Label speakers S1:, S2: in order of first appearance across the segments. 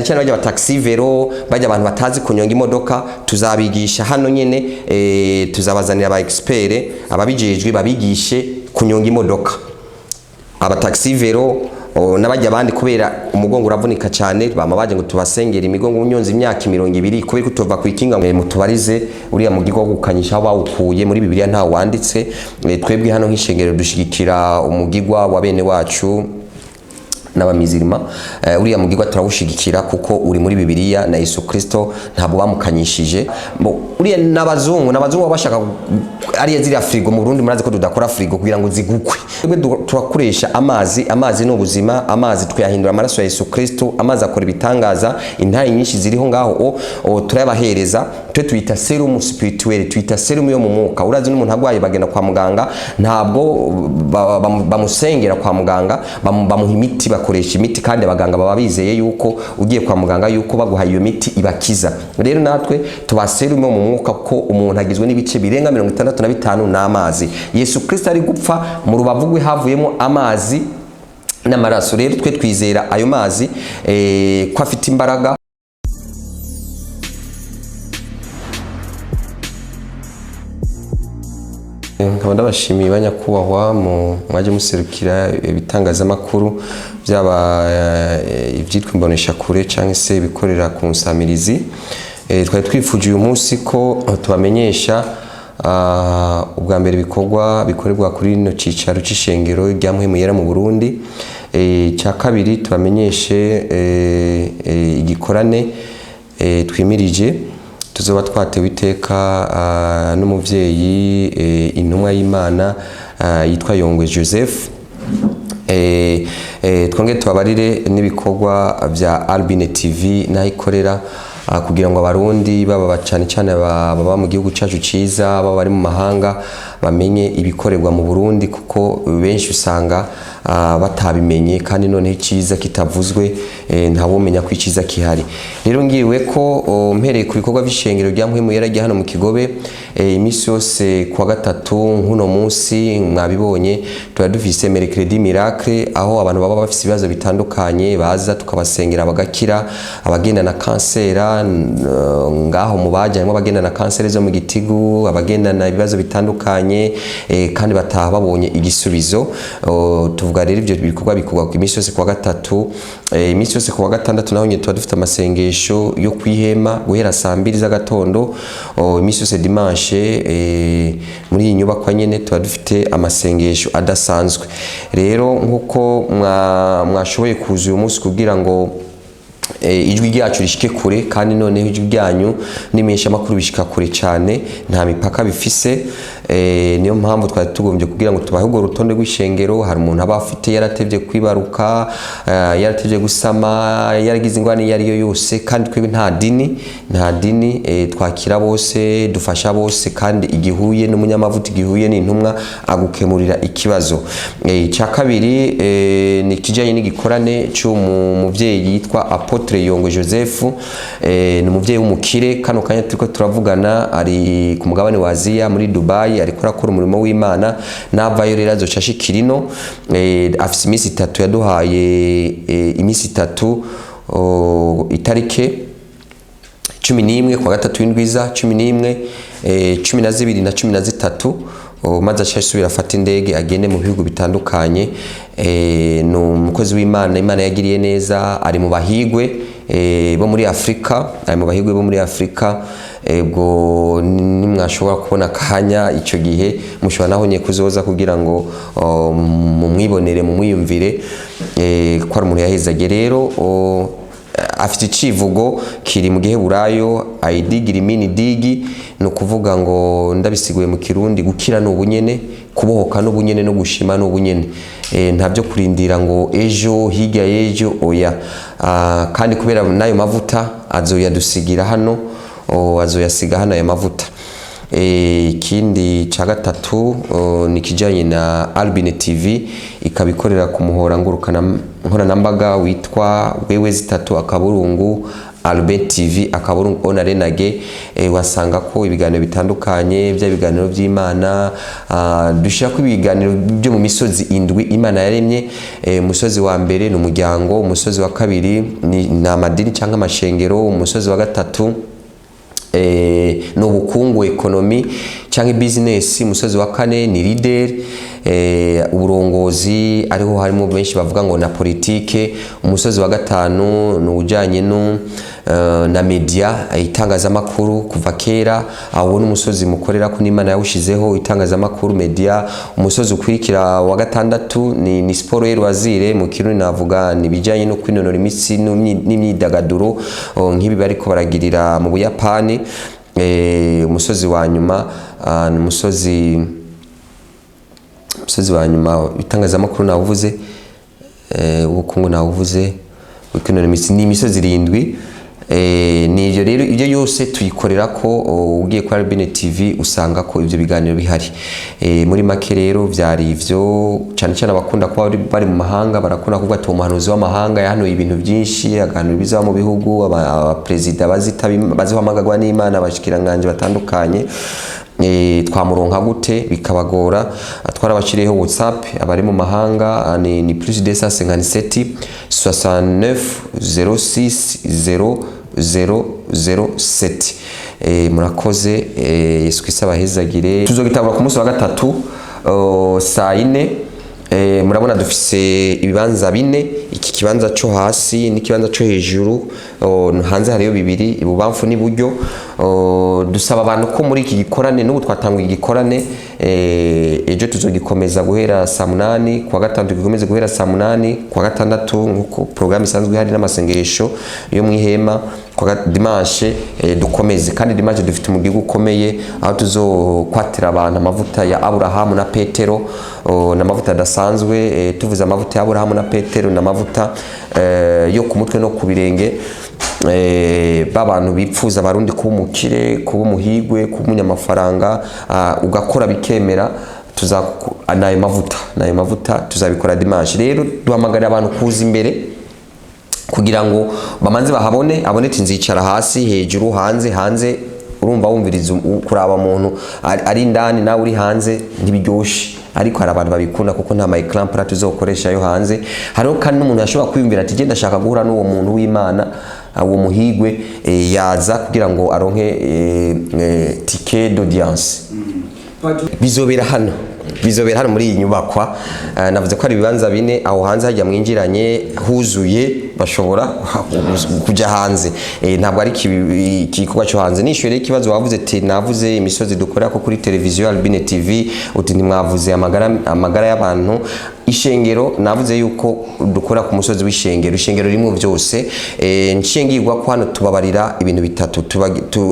S1: Cyane bajya taxi vélo, bajya abantu batazi kunyonga imodoka, tuzabigisha hano nyene. Tuzabazanira aba expert, ababijejwe, babigishe kunyonga imodoka, aba taxi vélo n'abajya abandi, kubera umugongo uravunika cyane. Bama baje ngo tubasengere imigongo. Unyonze imyaka 20 kubera ko tuva ku ikinga, mutubarize uriya mugigo wo gukanyisha aho bawukuye muri Bibiliya, nta wanditse. Twebwe hano nk'ishengero dushigikira umugigwa wa bene wacu n'abamizirima. Uriya mugigwa turawushigikira kuko uri muri Bibiliya, na Yesu Kristo ntabwo bamukanyishije. Bo uriya n'abazungu baba bashaka ariya ziriya frigo. Mu Burundi murazi ko tudakora frigo kugira ngo zigukwe. Twebwe turakoresha amazi. Amazi ni ubuzima. Amazi tuyahindura amaraso ya Yesu Kristo. Amazi akora ibitangaza. Intayi nyinshi ziriho ngaho o turayabahereza. Twe tuyita sérum spirituel, tuyita sérum yo mu mwuka. Urazi n'umuntu agwaye bagenda kwa muganga, ntabwo bamusengera kwa muganga, bamuha imiti, bakoresha imiti, kandi abaganga baba bizeye yuko ugiye kwa muganga yuko baguha iyo miti ibakiza. Rero natwe tuba sérum yo mu mwuka, ko umuntu agizwe n'ibice birenga 65 n'amazi. Yesu Kristo ari gupfa, mu rubavu rwe havuyemo amazi n'amaraso. Rero twe twizera ayo mazi ko afite imbaraga. Nkaba ndabashimiye banyakubahwa mu mwaje muserukira ibitangazamakuru, byaba ibyitwa imboneshakure cyangwa se ibikorera ku nsamirizi. Twari twifuje uyu munsi ko tubamenyesha ubwa mbere ibikorwa bikorerwa kuri rino cicaro c'ishengero rya Mpwemu Yera mu Burundi. Icya kabiri, tubamenyeshe igikorane twimirije, tuzoba twatewe iteka n'umuvyeyi, intumwa y'Imana yitwa Yongwe Joseph. Twongere tubabarire n'ibikorwa vya Albine TV n'aho ikorera, kugira ngo Abarundi baba cyane cyane baba mu gihugu cyacu ciza, baba bari mu mahanga, bamenye ibikorerwa mu Burundi, kuko benshi usanga batabimenye. Kandi noneho iciza kitavuzwe ntawumenya ko iciza kihari. Rero ngiriwe ko mpereye ku bikorwa by'ishengero rya Mpwemu Yera rya hano mu Kigobe, iminsi yose kuwa gatatu nk'uno munsi mwabibonye, tuba dufise Mercredi Miracle, aho abantu baba bafise ibibazo bitandukanye baza tukabasengera bagakira. Abagendana kansera ngaho mu baje harimo abagendana kanseri zo mu gitigu, abagendana ibibazo bitandukanye, kandi bataha babonye igisubizo. Tuvuga rero ibyo bikorwa bikorwa iminsi yose kuwa gatatu. Iminsi yose kuwa gatandatu naho nyine tuba dufite amasengesho yo kwihema guhera saa 2 z'agatondo. Iminsi yose dimanche, muri iyi nyubakwa nyine tuba dufite amasengesho adasanzwe. Rero nk'uko mwashoboye kuza uyu munsi kugira ngo ijwi ryacu rishike kure, kandi noneho ijwi ryanyu n'imenyeshamakuru bishika kure cyane, nta mipaka bifise. Niyo mpamvu twari tugombye kugira ngo tubahe urwo rutonde rw'ishengero. Hari umuntu aba afite yaratevye kwibaruka, yaratevye gusama, yaragize ingwani iyo ari yo yose. Kandi twebwe nta dini, nta dini, twakira bose, dufasha bose, kandi igihuye n'umunyamavuta, igihuye n'intumwa, agukemurira ikibazo. Icya kabiri ni ikijanye n'igikorane cy'umuvyeyi yitwa Apôtre Yongwe Joseph. Ni umuvyeyi w'umukire. Kano kanya turiko turavugana ari ku mugabane wa Aziya muri Dubai, ariko arakora umurimo w'Imana. Navayo rero azoca ashikira ino. Afise iminsi 3 yaduhaye, iminsi 3, itarike 11 kwa gatatu w'indwiza, 11, 12 na 13, maze aca asubira afata indege agende mu bihugu bitandukanye. Ni umukozi w'Imana Imana yagiriye neza, ari mu bahigwe bo muri Afrika, ari mu bahigwe bo muri Afrika. Ubwo nimwashobora kubona akanya icyo gihe, mushobora naho nye kuzoza kugira ngo mumwibonere, mumwiyumvire, ko ari umuntu yahezagiye. Rero afite icivugo kiri mu Giheburayo ayidigira imini digi, ni ukuvuga ngo, ndabisiguye mu Kirundi, gukira ni ubunyene, kubohoka n'ubunyene, no gushima n'ubunyene. Nta byo kurindira ngo ejo, hirya y'ejo, oya. Kandi kubera n'ayo mavuta azoyadusigira hano, azoyasiga hano ayo mavuta. Ikindi ca gatatu ni kijanye na Albine TV, ikaba ikorera ku muhora ngurukana nkoranambaga witwa www.albinetv.onarenage. Wasanga ko ibiganiro bitandukanye, bya biganiro by'Imana. Dushira ko ibiganiro byo mu misozi indwi Imana yaremye. Umusozi wa mbere ni umuryango, umusozi wa kabiri ni amadini cyangwa amashengero, umusozi wa gatatu ni ubukungu, économie cyangwa business, umusozi wa kane ni leader, uburongozi, ariho harimo benshi bavuga ngo na politike, umusozi wa gatanu ni ujanye no na media, itangazamakuru kuva kera. Aho n'umusozi mukorera ko n'Imana yawushizeho, itangazamakuru, media. Umusozi ukurikira wa gatandatu ni sport et loisir, mu Kirundi navuga ni bijanye no kwinonora imitsi n'imyidagaduro, nk'ibi bariko baragirira mu Buyapani. Umusozi wa nyuma ni umusozi wa nyuma, itangazamakuru nawuvuze, ubukungu nawuvuze, kwinonora imitsi. Ni imisozi irindwi. Ni ibyo rero, ibyo yose tuyikorera ko ugiye kuri Albine TV usanga ko ibyo biganiro bihari. Muri make rero vyari ivyo. Cyane cyane abakunda kuba bari mu mahanga barakunda kuvuga ati umuhanuzi w'amahanga yahanuye ibintu byinshi, agahanura ibizaba mu bihugu, abaperezida bazihamagarwa n'Imana, abashikiranganje batandukanye, twamuronka gute? Bikabagora. Twarabashiriyeho WhatsApp abari mu mahanga, ni +257 69 06 0 0 0 7. Murakoze. Yesu Kristo abahezagire. Tuzogitangura ku munsi wa gatatu saa 4. Murabona dufise ibibanza bine: iki kibanza cyo hasi n'ikibanza cyo hejuru. Hanze hariyo bibiri, ibubamfu n'iburyo. Dusaba abantu ko muri iki gikorane, n'ubu twatanguye igikorane, ejo tuzogikomeza guhera saa 8, kuwa gatanu tugikomeze guhera saa 8, kuwa gatandatu nk'uko porogaramu isanzwe ihari n'amasengesho yo mu ihema, kuwa dimanche dukomeze. Kandi dimanche dufite umugigo ukomeye aho tuzokwatira abantu amavuta ya Aburahamu na Petero, n'amavuta adasanzwe. Tuvuze amavuta ya Aburahamu na Petero, n'amavuta yo ku mutwe no ku birenge, b'abantu bipfuza abarundi kuba umukire, kuba umuhigwe, kuba umunyamafaranga, ugakora bikemera. Nayo mavuta tuzabikora dimanche. Rero duhamagarira abantu kuza imbere kugira ngo bamanze bahabone, abone ati nzicara hasi, hejuru, hanze. Hanze urumva wumviriza kuraba umuntu ari indani nawe uri hanze ntibiryoshe, ariko hari abantu babikunda kuko nta ma écran plat tuzokoresha yo hanze. Hariho kandi n'umuntu yashobora kwiyumvira ati genda ndashaka guhura n'uwo muntu w'Imana, uwo muhigwe, yaza kugira ngo aronke ticket d'audience. Bizobera hano, bizobera hano muri iyi nyubakwa. Navuze ko ari ibibanza bine. Aho hanze hajya mwinjiranye huzuye, bashobora kujya hanze. Ntabwo ari igikorwa cyo hanze. Nishyuye rero ikibazo wavuze ati navuze imisozi dukorera ko kuri televiziyo Albine TV, uti ntimwavuze amagara y'abantu, ishengero. Navuze yuko dukora ku musozi w'ishengero, ishengero rimwe byose. Nshingirwa ko hano tubabarira ibintu bitatu.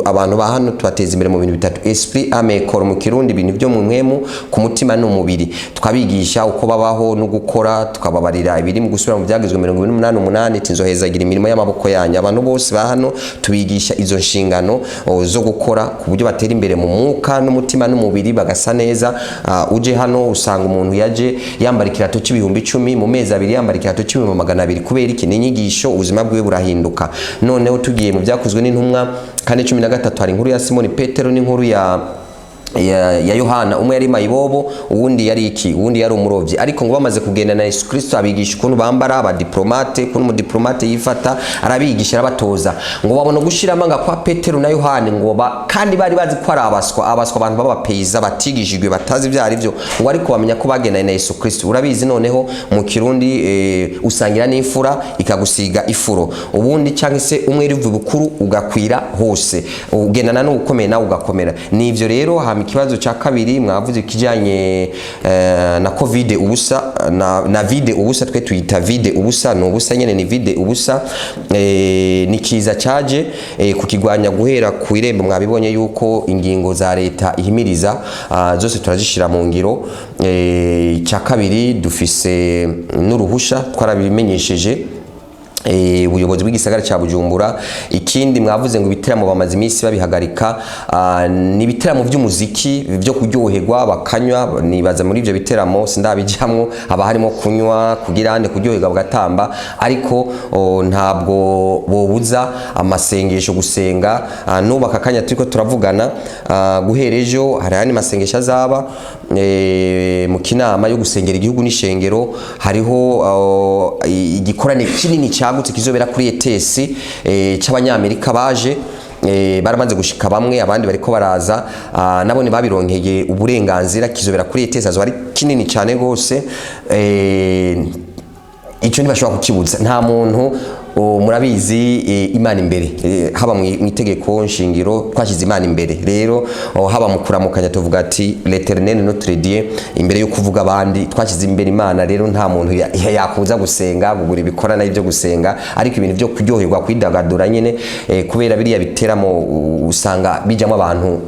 S1: Abantu ba hano tubateza imbere mu bintu bitatu: esprit, âme, corps mu Kirundi, ibintu byo mu mpwemu, ku mutima n'umubiri. Tukabigisha uko babaho no gukora, tukababarira ibiri mu gusubira mu Byagizwe 28:8, iti nzohezagira imirimo y'amaboko yanyu. Abantu bose ba hano tubigisha izo nshingano zo gukora ku buryo batera imbere mu mwuka n'umutima n'umubiri, bagasa neza. Uje hano usanga umuntu yaje yambara ikirato c'ibihumbi 10, mu mezi 2 yambara ikirato c'ibihumbi 200. Kubera iki? Ni inyigisho, ubuzima bwiwe burahinduka. Noneho tugiye mu Byakozwe n'Intumwa 4:13, hari inkuru ya Simoni Petero n'inkuru ya Yohana. Umwe yari mayibobo, uwundi yari iki? Uwundi yari umurovyi. Ariko ngo bamaze kugenda na Yesu Kristo, abigisha ukuntu bambara abadiplomate, ukuntu umudiplomate yifata, arabigisha, arabatoza. Ngo babona gushira amanga kwa Petero na Yohana, ngo kandi bari bazi ko ari abaswa, abaswa, abantu b'abapeyiza batigishijwe, batazi ibyo ari byo, ngo ariko bamenya ko bagendanye na Yesu Kristo. Urabizi noneho mu Kirundi, usangira n'imfura ikagusiga ifuro ubundi, cyangwa se umwe riva bukuru ugakwira hose, ugendana n'ukomeye nawe ugakomera. Nivyo rero. Hama ikibazo cya kabiri mwavuze kijanye na covid ubusa na vide ubusa, twe tuyita vide ubusa, ni ubusa nyene, ni vide ubusa. Ni kiza caje, kukigwanya guhera ku irembo. Mwabibonye yuko ingingo za leta ihimiriza zose turazishira mu ngiro. Icya kabiri, dufise n'uruhusha, twarabimenyesheje. Ubuyobozi bw'igisagara ca Bujumbura. Ikindi mwavuze ngo ibiteramo bamaze iminsi babihagarika, ni ibiteramo by'umuziki byo kuryoherwa bakanywa. Nibaza muri ivyo biteramo, sindabijamwo, haba harimo kunywa kugira ane kuryoherwa bagatamba, ariko ntabwo bobuza amasengesho, gusenga. N'ubu aka kanya turiko turavugana, guhera ejo hari ayandi masengesho azaba mu kinama yo gusengera igihugu n'ishengero. Hariho igikorane kinini cyagutse kizobera kuri ETS c'Abanyamerika baje, baramaze gushika bamwe, abandi bariko baraza, nabone babironkeye uburenganzira. Kizobera kuri ETS, azoba ari kinini cyane gose. Icyo ntibashobora kukibuza nta muntu. Murabizi, Imana imbere, haba mu itegeko nshingiro twashyize Imana imbere. Rero haba mu kuramukanya tuvuga ati "L'Éternel notre Dieu" imbere yo kuvuga abandi. Twashyize imbere Imana. Rero nta muntu yakuza gusenga, kugura ibikorana ibyo gusenga, ariko ibintu byo kuryoherwa, kwidagadura nyine, kubera biriya biteramo usanga bijamo abantu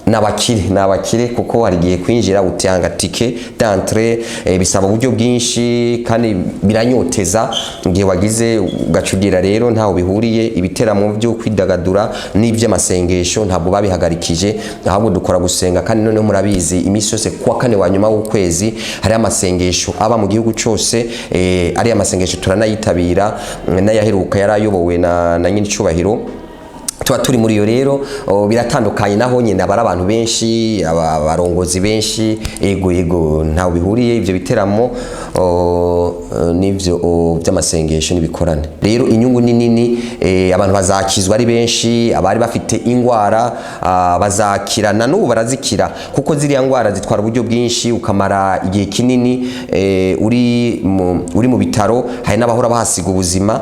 S1: n'abakire, n'abakire, kuko hari igihe kwinjira utanga ticket d'entrée, bisaba uburyo bwinshi kandi biranyoteza igihe wagize ugacugira. Rero ntaho bihuriye ibiteramo byo kwidagadura n'iby'amasengesho, ntabwo babihagarikije, ahubwo dukora gusenga. Kandi noneho murabizi, iminsi yose kuwa kane wa nyuma w'ukwezi hari amasengesho aba mu gihugu cyose. Ari amasengesho turanayitabira, n'ayaheruka yari ayobowe na nyiricubahiro, tuba turi muri iyo. Rero biratandukanye, naho nyine aba ari abantu benshi, abarongozi benshi. Ego, ntawe bihuriye ibyo biteramo n'ivyo by'amasengesho n'ibikorane. Rero inyungu ni nini, abantu bazakizwa ari benshi, abari bafite ingwara bazakira, na n'ubu barazikira, kuko ziriya ngwara zitwara uburyo bwinshi, ukamara igihe kinini uri mu bitaro, hari n'abahora bahasiga ubuzima.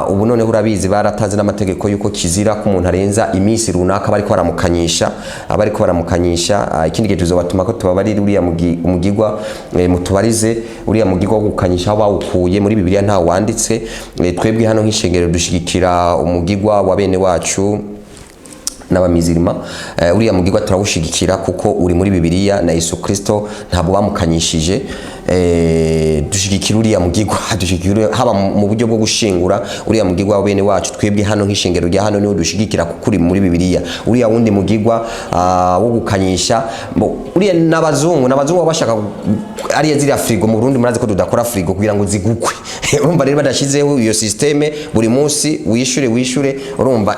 S1: Ubu noneho urabizi baratanze n'amategeko yuko kizira ko umuntu arenza iminsi runaka bariko baramukanyisha, abariko baramukanyisha. Ikindi gihe tuzobatuma ko tubabarira uriya umugigwa, mutubarize uriya mugigwa wo gukanyisha aho bawukuye. Muri Bibiliya ntawe wanditse. Twebwe hano nk'ishengero dushigikira umugigwa wa bene wacu n'abamizirima. Uriya mugigwa turawushigikira kuko uri muri Bibiliya, na Yesu Kristo ntabwo bamukanyishije. Dushigikira uriya mugigwa, dushigikira haba mu buryo bwo gushingura uriya mugigwa wa bene wacu. Twebwe hano nk'ishengero rya hano niwo dushigikira kuko uri muri Bibiliya. Uriya wundi mugigwa wo gukanyisha uriya n'abazungu baba bashaka ariya ziriya frigo. Mu Burundi murazi ko tudakora frigo kugira ngo zigukwe. Urumva rero badashizeho iyo système, buri munsi wishure wishure, urumva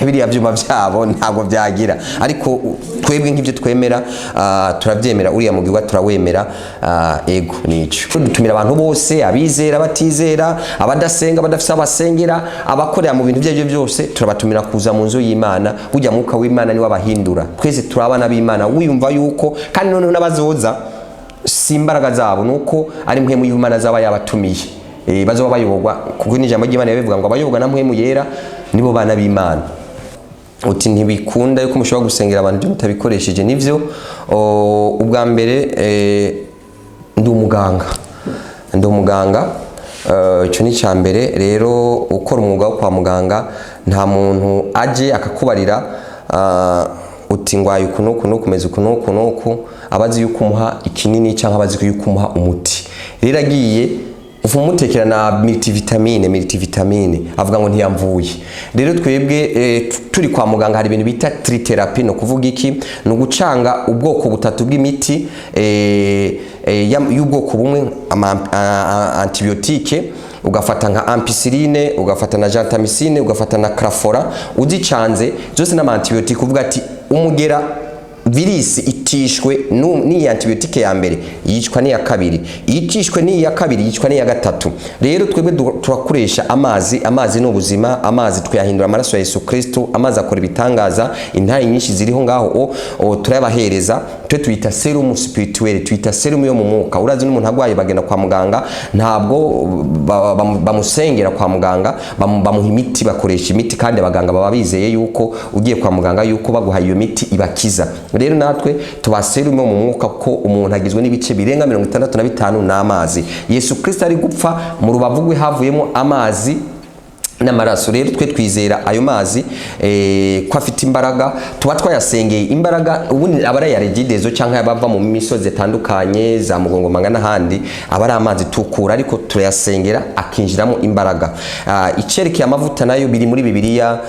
S1: biriya byuma byabo ntabwo byagira. Ariko twebwe nk'ibyo twemera, turabyemera, uriya mugigwa turawemera. Ego, nico dutumira abantu bose, abizera, batizera, abadasenga, badafise abasengera, abakorera mu bintu ibyo aribyo byose, turabatumira kuza mu nzu y'Imana. Burya Mwuka w'Imana niwe abahindura. Twese turi abana b'Imana. Wiyumva yuko kandi noneho n'abazoza si imbaraga zabo, nuko ari Mpwemu y'Imana azaba yabatumiye. Bazoba bayoborwa, kuko n'ijambo ry'Imana bivuga ngo abayoborwa na Mpwemu Yera nibo bana b'Imana. Uti ntibikunda yuko mushobora gusengera abantu ibyo mutabikoresheje. Nivyo. Ubwa mbere ndi umuganga, ndi umuganga. Icyo ni icya mbere. Rero ukora umwuga wo kwa muganga, nta muntu aje akakubarira uti ngwaye uku n'uku n'uku, meze uku n'uku n'uku, aba azi yuko umuha ikinini cyangwa aba azi yuko umuha umuti. Rero agiye umutekera na multivitamine, multivitamine avuga ngo ntiyamvuye. Rero twebwe turi kwa muganga hari ibintu bita trithérapie. No kuvuga iki? Ni ugucanga ubwoko butatu bw'imiti y'ubwoko bumwe, ama antibiotique, ugafata nka ampicilline, ugafata na gentamicine, ugafata na clafora, uzicanze zose n'ama antibiotique, uvuga ati umugera virisi itishwe n'iyi antibiotique ya mbere yicwa n'iya kabiri, itishwe n'iya kabiri yicwa n'iya gatatu. Rero twebwe turakoresha amazi. Amazi ni ubuzima. Amazi tuyahindura amaraso ya Yesu Kristo. Amazi akora ibitangaza. Intayi nyinshi ziriho ngaho o turayabahereza. Twe tuyita sérum spirituel, tuyita sérum yo mu mwuka. Urazi n'umuntu agwaye bagenda kwa muganga, ntabwo bamusengera kwa muganga, bamuha imiti, bakoresha imiti, kandi abaganga baba bizeye yuko ugiye kwa muganga yuko baguha iyo miti ibakiza. Rero natwe tuba sérum yo mu mwuka, ko umuntu agizwe n'ibice birenga 65 n'amazi. Yesu Kristo ari gupfa, mu rubavu rwe havuyemo amazi. N'amaraso rero, twe twizera ayo mazi ko afite imbaraga. Tuba twayasengeye imbaraga. Ubundi aba ari aya Regideso cyangwa abava mu misozi itandukanye za Mugongomanga n'ahandi, aba ari amazi tukura, ariko turayasengera akinjiramo imbaraga. Icerekeye amavuta nayo biri muri Bibiliya.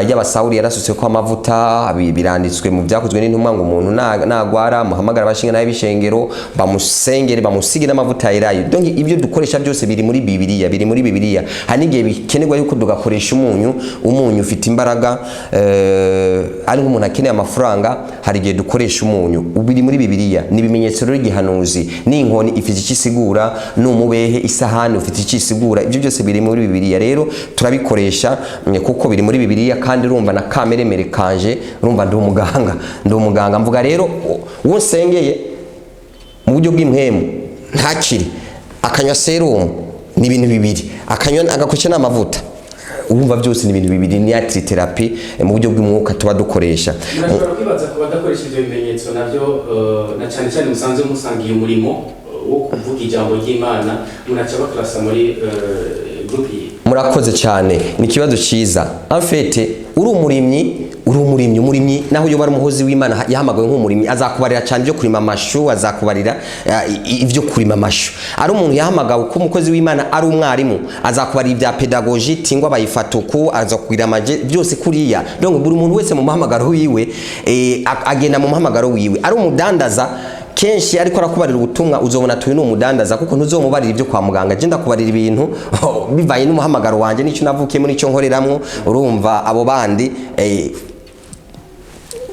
S1: Y'abasawuli yarasutse ko amavuta, biranditswe mu Byakozwe n'Intumwa ngo umuntu nagwara muhamagara abashinga nayo b'ishengero, bamusengere, bamusige n'amavuta ya elayo. Donc ibyo dukoresha byose biri muri Bibiliya, biri muri Bibiliya. Hari n'igihe bikenerwa yuko tugakoresha umunyu. Umunyu ufite imbaraga. Ari nk'umuntu akeneye amafaranga, hari igihe dukoresha umunyu. Biri muri Bibiliya, ni ibimenyetso rero. Igihanuzi n'inkoni ifite icyo isigura, n'umubehe, isahani ufite icyo isigura. Ibyo byose biri muri Bibiliya. Rero turabikoresha kuko biri muri Bibiliya. Kandi urumva na kameremere kanje, urumva ndi umuganga, ndi umuganga. Mvuga rero, uwo nsengeye mu buryo bw'impwemu ntakire, akanywa serumu, ni ibintu bibiri, akanywa agakoresha n'amavuta, urumva byose ni ibintu bibiri, ni trithérapie mu buryo bw'umwuka tuba dukoresha.
S2: Murashobora kwibaza ku badakoresha ibyo bimenyetso nabyo, na cyane cyane musanze musangiye umurimo wo kuvuga ijambo ry'Imana, munaca bakarasa muri groupe yiwe?
S1: Murakoze cyane, ni ikibazo cyiza. En fait, uri umurimyi, uri umurimyi, umurimyi naho yoba ari umuhozi w'Imana yahamagawe nk'umurimyi, azakubarira cyane ibyo kurima amashu, azakubarira ibyo kurima amashu. Ari umuntu yahamagawe ko umukozi w'Imana, ari umwarimu, azakubarira ibya pédagogie, tingwa bayifata uku, azakugira amaje byose kuriya. Donc buri muntu wese mu muhamagaro wiwe, agenda mu muhamagaro wiwe. Ari umudandaza, kenshi ariko arakubarira ubutumwa, uzobona tuyu ni umudandaza, kuko ntuzomubarira ibyo kwa muganga. Je ndakubarira ibintu bivanye n'umuhamagaro wanje, n'icyo navukiyemo, n'icyo nkoreramwo. Urumva abo bandi,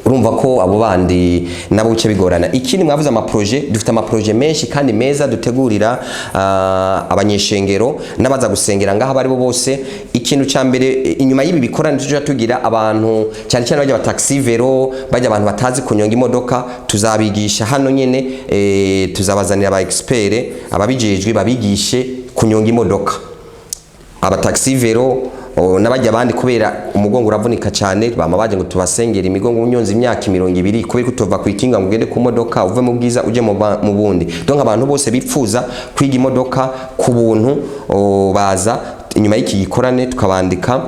S1: urumva ko abo bandi nabo bice bigorana. Ikindi mwavuze, amaprojet. Dufite amaprojet menshi kandi meza dutegurira abanyeshengero n'abaza gusengera ngaha bari bo bose. Ikintu ca mbere, inyuma y'ibi bikorane tuja tugira, abantu cyane cyane bajya taxi vélo, bajya abantu batazi kunyonga imodoka, tuzabigisha hano nyene. Tuzabazanira aba expert, ababijejwe, babigishe kunyonga imodoka, abataxi vélo n'abajya abandi, kubera umugongo uravunika cyane. Bama baje ngo tubasengere imigongo. Unyonze imyaka 20, kubera ko utova ku ikinga ngo ugende ku modoka, uve mu bwiza uje mu bundi. Donc abantu bose bipfuza kwiga imodoka ku buntu, baza inyuma y'iki gikorane, tukabandika,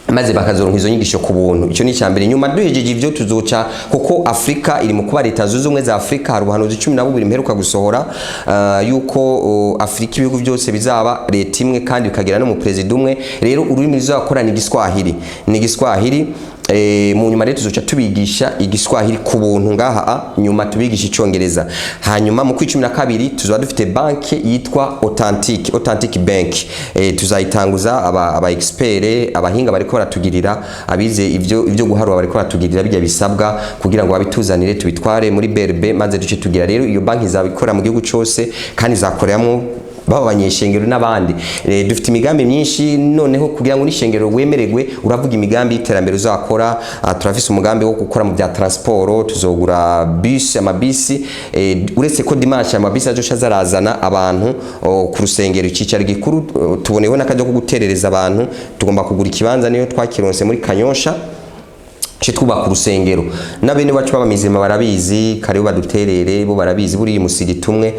S1: maze bakazoronka izo nyigisho ku buntu. Icyo ni icyambere. Nyuma duhejeje ivyo, tuzoca, kuko Afrika iri mu kuba Leta Zunze Ubumwe za Afrika. Hari ubuhanuzi 12 mperuka gusohora, yuko Afrika, ibihugu byose bizaba leta imwe kandi bikagira no mu perezida umwe. Rero ururimi ruzakora ni Igiswahili, ni Igiswahili. Mu nyuma rero tuzoca tubigisha Igiswahili ku buntu ngaha, nyuma tubigisha Icongereza. Hanyuma mu kwi 12 tuzoba dufite banki yitwa Authentic, Authentic Bank. Tuzayitanguza. Aba expert, abahinga bariko baratugirira, abize ivyo guharura bariko baratugirira bijya bisabwa kugira ngo babituzanire, tubitware muri BRB, maze duce tugira. Rero iyo banki izabikora mu gihugu cose kandi izakoreramwo baba abanyeshengero n'abandi. Dufite imigambi myinshi. Noneho kugira ngo n'ishengero wemererwe, uravuga imigambi y'iterambere uzakora. Turafise umugambi wo gukora mu bya transport, tuzogura bus, amabisi. Uretse ko dimanche amabisi azoca azarazana abantu ku rusengero, icicaro gikuru. Tuboneyeho n'akaryo ko guterereza abantu. Tugomba kugura ikibanza, niyo twakironse, muri Kanyosha, ce twubaka urusengero. N'abene bacu b'abamizima barabizi, karibu baduterere, bo barabizi. Buriya umusigiti umwe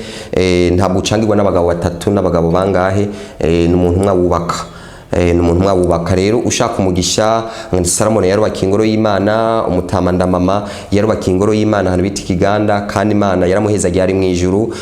S1: ntabwo ucangirwa n'abagabo batatu n'abagabo bangahe. Ni umuntu umwe awubaka, ni umuntu umwe awubaka. Rero ushaka umugisha, Salomon yarubakiye ingoro y'Imana, umutama ndamama yarubakiye ingoro y'Imana ahantu bita Ikiganda, kandi Imana yaramuhezagiye ari mu ijuru.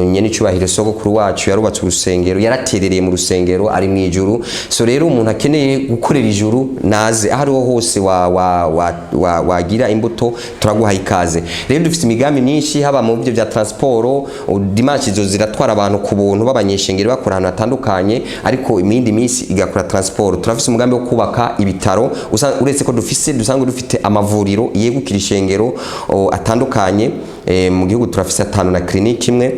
S1: Nyene icubahiro sogokuru wacu yarubatse urusengero, yaraterereye mu rusengero ari mu ijuru. So rero umuntu akeneye gukorera ijuru naze, aho ariho hose wa wagira imbuto, turaguha ikaze. Rero dufite imigambi myinshi, haba mu byo bya transport. Dimanche izo ziratwara abantu ku buntu b'abanyeshengero bakora ahantu hatandukanye, ariko imindi minsi igakora transport. Turafise umugambi wo kubaka ibitaro. Uretse ko dufise, dusanzwe dufite amavuriro yegukira ishengero atandukanye mu gihugu, turafise atanu na clinique imwe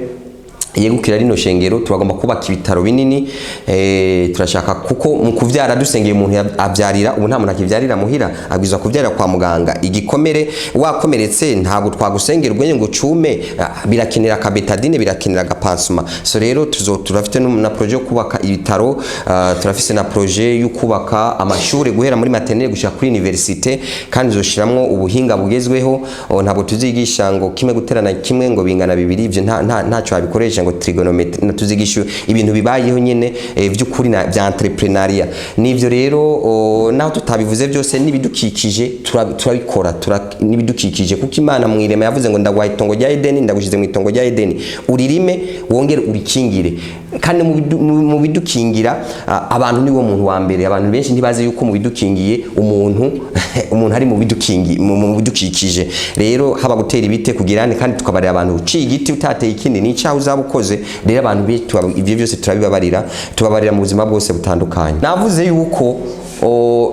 S1: yegukira rino shengero. Turagomba kubaka ibitaro binini. Turashaka, kuko mu kuvyara dusengeye umuntu avyarira, ubu nta muntu akivyarira muhira, abwirizwa kuvyarira kwa muganga. Igikomere, wakomeretse, ntabwo twagusengera ubwenge ngo cume, birakenera akabétadine, birakenera agapansement. So rero tuzo turafite na projet yo kubaka ibitaro. Turafise na projet yo kubaka amashuri guhera muri maternelle gushika kuri université, kandi tuzoshiramwo ubuhinga bugezweho. Ntabwo tuzigisha ngo kimwe guterana kimwe ngo bingana bibiri, ivyo ntaco babikoresha. tuzigisha ngo trigonometry, no tuzigisha ibintu bibayeho nyene, vy'ukuri na bya entrepreneuriat. Nivyo rero, naho tutabivuze byose, n'ibidukikije turabikora, n'ibidukikije, kuko Imana mu irema yavuze ngo: "Ndaguha itongo rya Edeni, ndagushize mu itongo rya Edeni, uririme wongere urikingire." Kandi mu bidukingira, abantu niwo muntu wa mbere. Abantu benshi ntibazi yuko mu bidukingiye umuntu ari mu bidukikije. Rero haba gutera ibiti kugira ane, kandi tukabarira abantu: uciye igiti utateye ikindi ni icyaha uzaba ukoze. Rero abantu benshi ivyo byose turabibabarira, tubabarira mu buzima bwose butandukanye. Navuze yuko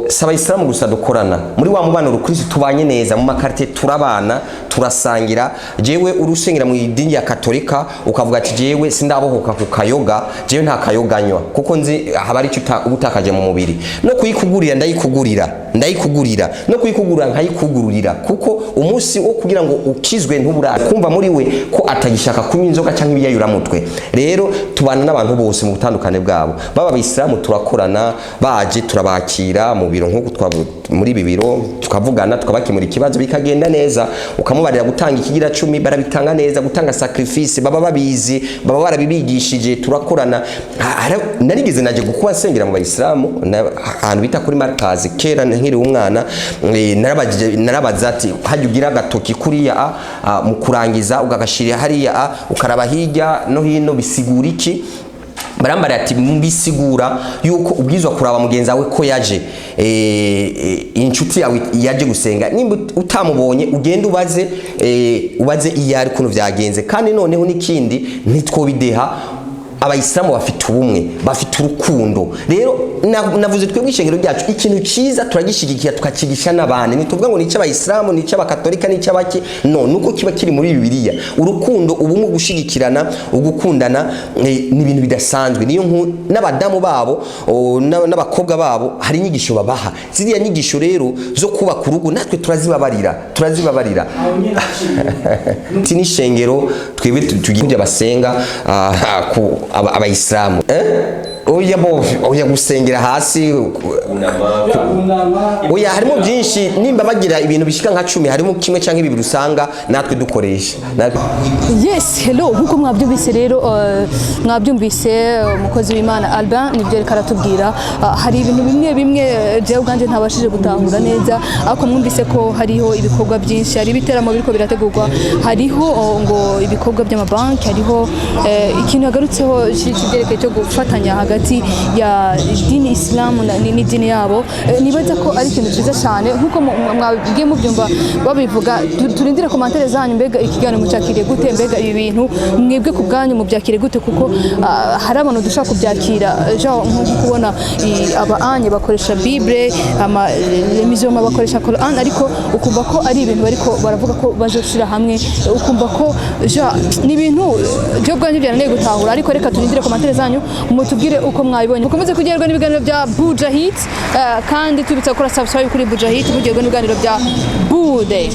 S1: si abayisilamu gusa dukorana muri wa mubano rukristo, tubanye neza mu ma quartier, turabana, turasangira. Jewe urusengera mu idini ya Katolika ukavuga ati: "Jewe sindabohoka ku kayoga, jewe nta kayoga nywa kuko nzi haba ari icyo uba utakaje mu mubiri." No kuyikugurira ndayikugurira, ndayikugurira, no kuyikugurira nkayikugururira, kuko umunsi wo kugira ngo ukizwe ntubura kumva muri we ko atagishaka kunywa inzoga cyangwa ibiyayuramutwe. Rero tubana n'abantu bose mu butandukane bwabo, baba abayisilamu turakorana, baje turabakira mu biro nk'uko muri ibi biro, tukavugana, tukabakemura ikibazo bikagenda neza. Ukamubarira gutanga ikigira cumi, barabitanga neza. Gutanga sacrifice baba babizi, baba barabibigishije. Turakorana. Narigeze naje gukuba nsengera mu bayisilamu ahantu bita kuri Markazi kera nkiri umwana. Narabaza ati: "Hajya ugira agatoki kuriya mu kurangiza ugagashira hariya, ukaraba hirya no hino, bisigura iki?" Barambara ati: "Bisigura yuko ubwizwa kuraba mugenzi wawe ko yaje, inshuti yawe yaje gusenga, nimba utamubonye ugende ubaze, ubaze iyo ari kuntu vyagenze." Kandi noneho n'ikindi, ntitwobideha, abayisilamu bafite ubumwe, bafite urukundo. Rero navuze twebwe ishengero ryacu, ikintu cyiza turagishigikira, tukakigisha n'abandi. Ntituvuga ngo ni icy'abayisilamu, ni icy'abakatolika, ni icy'abaki, no nuko kiba kiri muri Bibiliya. Urukundo, ubumwe, gushigikirana, ugukundana, ni ibintu bidasanzwe. Niyo n'abadamu babo, n'abakobwa babo hari inyigisho babaha. Ziriya nyigisho rero zo kubaka urugo natwe turazibabarira, turazibabarira.
S2: Aho nyine haciye.
S1: Ati n'ishengero twebwe tugiye basenga, ku abayisilamu, oya bo, oya, gusengera hasi.
S2: Kunama.
S1: Oya, harimo byinshi. Nimba bagira ibintu bishika nka 10, harimo kimwe cyangwa bibiri usanga natwe dukoresha.
S3: Yes, hello, nkuko mwabyumvise rero, mwabyumvise, umukozi w'Imana Albin nibyo ariko aratubwira. Hari ibintu bimwe bimwe, jewe ubwanje ntabashije gutahura neza, ariko mwumvise ko hariho ibikorwa byinshi, hari ibiteramo biriko birategurwa, hariho ngo ibikorwa by'amabanki, hariho ikintu yagarutseho c'ivyerekeye cyo gufatanya hagati ya dini Isilamu n'idini yabo. Nibaza ko ari ikintu cyiza cyane nkuko mwagiye mubyumva babivuga. Turindire commentaires zanyu. Mbega ikiganiro mucakiriye gute? Mbega ibi bintu mwebwe ku bwanyu mubyakire gute? Kuko hari abantu dushobora kubyakira, genre nko kubona aba anye bakoresha Bible, ama les musulmans bakoresha Quran, ariko ukumva ko ari ibintu bariko baravuga ko bazoshira hamwe, ukumva ko genre ni ibintu byo bwanyu byananiye gutahura. Ariko reka turindire commentaires zanyu, mutubwire uko mwabibonye. Mukomeze kugerwa n'ibiganiro bya Buja Hit, kandi tubitsa gukora subscribe kuri Buja Hit, mugerwe n'ibiganiro bya Bude.